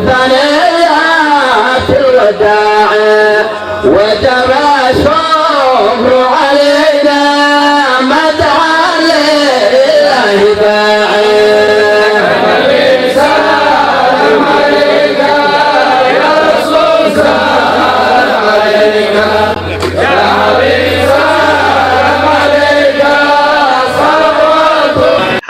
ثنيات الوداع وجب الشكر علينا ما دعا لله داعي. سلام عليك يا رسول، سلام عليك يا حبيب، سلام عليك صلوات.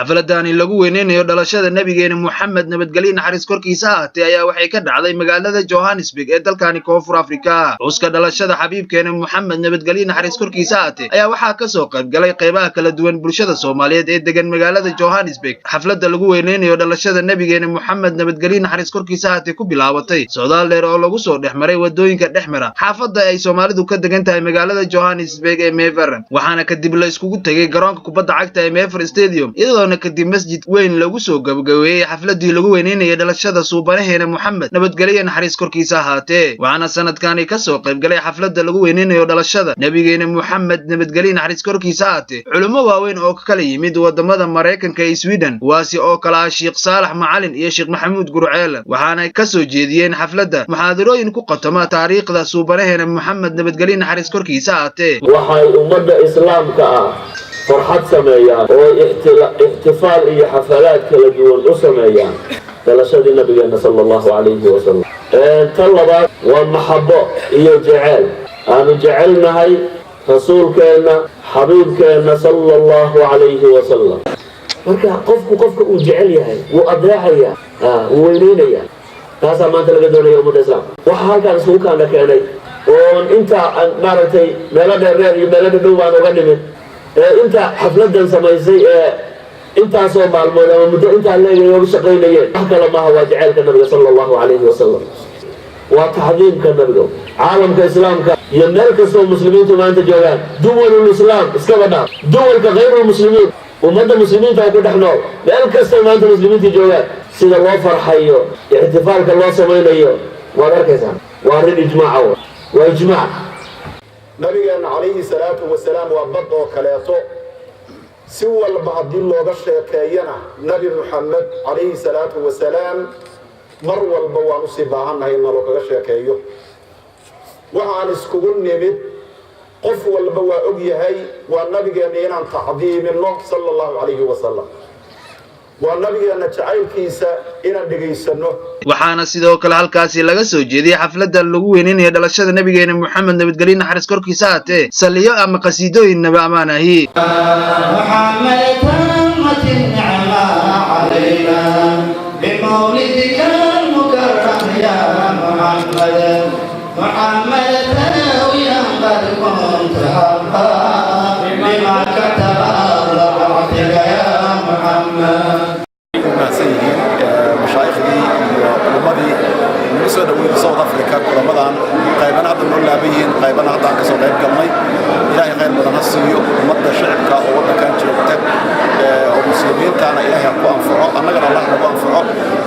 Xafladani lagu weyneynayo dhalashada Nabigeena Moxamed, nabadgelyo naxariis korkiisa ahaatee, ayaa waxay ka dhacday magaalada Johannesburg ee dalkani Koonfur Afrika. Xuska dhalashada xabiibkeena Moxamed, nabadgelyo naxariis korkiisa ahaatee, ayaa waxaa kasoo qayb galay qeybaha kala duwan bulshada Soomaaliyeed ee degan magaalada Johannesburg. Xafladda lagu weyneynayo dhalashada Nabigeena Moxamed, nabadgelyo naxariis korkiisa ahaatee, ku bilaabatay socdaal dheer oo lagu soo dhex maray wadooyinka dhex mara xaafadda ay Soomaalidu ka degan tahay magaalada Johannesburg ee Mayfair, waxaana kadib la iskugu tegay garoonka kubadda cagta ee Mayfair Stadium, iyadoona kadib masjid weyn lagu soo gabagabeeyey xafladii lagu weyneynayo dhalashada suubanaheena Moxamed, nabadgelyo naxariis korkiisa ahaatee. Waxaana sanadkani ka soo qayb galay xafladda lagu weyneynayo dhalashada Nabigeena Moxamed, nabadgelyo naxariis korkiisa ahaatee, culummo waaweyn oo ka kala yimid wadamada Maraykanka iyo Sweden, kuwaasi oo kala ah Sheekh Saalax Macalin iyo Sheekh Maxamuud Gurceel, waxaana ka soo jeediyeen xafladda muxaadarooyin ku qotoma taariikhda suubanaheena Moxamed, nabadgelyo naxariis korkiisa ahaatee. Waxay ummadda Islaamka ah farxad sameeyaan oo ixtifaal iyo xafalaad kala duwan u sameeyaan dhalashadii Nabigeenna sala Allahu calayhi wasalam. Tan labaad waa maxabo iyo jeceel aanu jecelnahay rasuulkeenna, xabiibkeenna sala Allahu calayhi wasalam. Marka qofku qofka uu jecel yahay wuu adeecayaa, wuu weyneynayaa. Taasaa maanta laga doonaya ummadda Islaamka. Waxaa halkaan isugu kaana keenay oon inta maaragtay meelo dheerdheer iyo meelo dhadhow baan uga dhimin ee inta xafladan samaysay ee intaasoo maalmood ama muddo intaa leegay oga shaqaynayeen wax kale maaha, waa jaceylka Nabiga sala Allahu calayhi wasalam, waa taxdiimka Nabiga. Caalamka Islaamka iyo meel kastoo muslimiintu maanta joogaan, duwalul Islaam iskaba dhaaf, duwalka khayrulmuslimiin, ummadda muslimiinta oo ku dhex nool, meel kastoo maanta muslimiinta joogaan, sida loo farxayo, ixtifaalka loo samaynayo waad arkaysaa. Waa arrin ijmaaca, waa ijmaac. Nabigeenna calayhi salaatu wasalaam waa bad oo kaleeto. Si walba haddii looga sheekeeyana, Nabi Muxamed calayhi salaatu wasalaam mar walba waan usii baahannahay in naloo kaga sheekeeyo. Waxaan iskugu nimid, qof walba waa og yahay, waa nabigeenna inaan tacdiiminno sala Allahu calayhi wasalam, waa nabigeenna jacaylkiisa inaan dhegaysanno. Waxaana sidoo kale halkaasi laga soo jeediyey xafladda lagu weyneynayo dhalashada Nabigeena Moxamed, nabadgelyo naxariis korkiisa ahaatee, saliyo ama qasiidooyin naba amaan ahi. محمد، تمت النعمة علينا بمولدك المكرم يا محمد. محمد، ثاويا قد كنت حقا بما كتب الله يا محمد. Mahadsan yihiin mashaayikhdii iyo culummadii nagu soo dhaweeyey South Africa. Kulamadan qaybana hadda noo laaban yihiin, qaybana hadda aan kasoo qayb galnay. Ilaahay khayr badan ha siiyo ummadda shacibka oo waddankan joogta oo muslimiintaana. Ilaahay ha ku anfaco, annagana Allah nagu anfaco.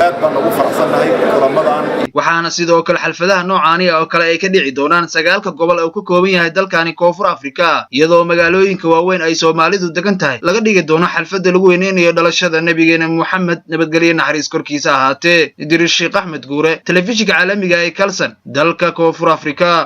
Aad baan ugu faraxsannahay kulamadan. Waxaana sidoo kale xafladaha noocaani oo kale ay ka dhici doonaan sagaalka gobol oo ka kooban yahay dalkani Koonfur Afrika, iyadoo magaalooyinka waaweyn ay Soomaalidu degan tahay laga dhigi doono xafladda lagu weyneynayo dhalashada Nabigeena Moxamed, nabadgelyo naxariis korkiisa ahaatee. Idriis Sheekh Axmed Guure, telefishinka caalamiga ee Kalsan, dalka Koonfur Afrika.